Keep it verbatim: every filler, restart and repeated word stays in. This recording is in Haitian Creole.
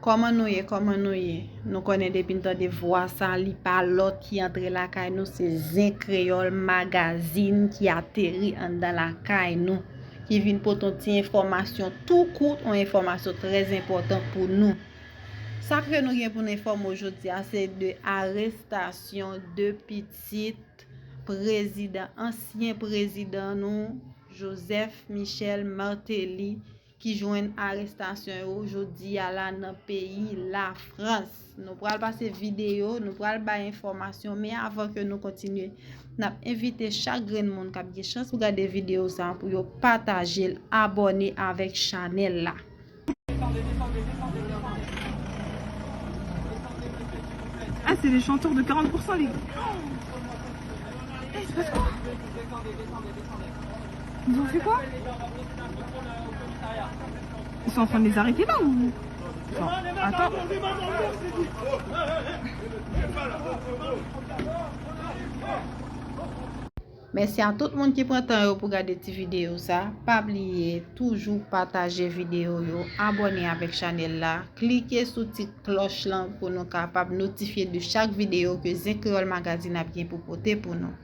Kòman nou ye? Kòman nou ye? Nou konnen depi n tande vwa sa, li pa lòt ki antre lakay nou, se Zen Kreyòl Magazine ki ateri anndan lakay nou, ki vin pote yon ti enfòmasyon tou kout, yon enfòmasyon trè enpòtan pou nou. Sa ke nou gen pou nou enfòme w jodi a, se de arestasyon de pitit prezidan, ansyen prezidan nou, Joseph Michel Martelly, ki jwenn arestasyon yo jodi a la nan peyi Lafrans. Nou pral pase videyo, nou pral bay enfòmasyon, men avan ke nou kontinye, n ap envite chak grenn moun k ap gen chans pou gade videyo sa a pou yo pataje l, abòne avèk chanèl la. Ah, c'est les chanteurs de quarante pour cent, les. Eh, il se passe quoi? Ils ont fait quoi? Ils sont en train de les arrêter là ou? Non, attends. Mèsi a tout moun ki pran tan yo pou gade ti videyo sa. Pa bliye toujou pataje videyo yo, abòne avèk chanèl la, klike sou ti klòch lan pou nou kapab notifye de chak videyo ke Zen Kreyòl Magazine ap gen pou pote pou nou.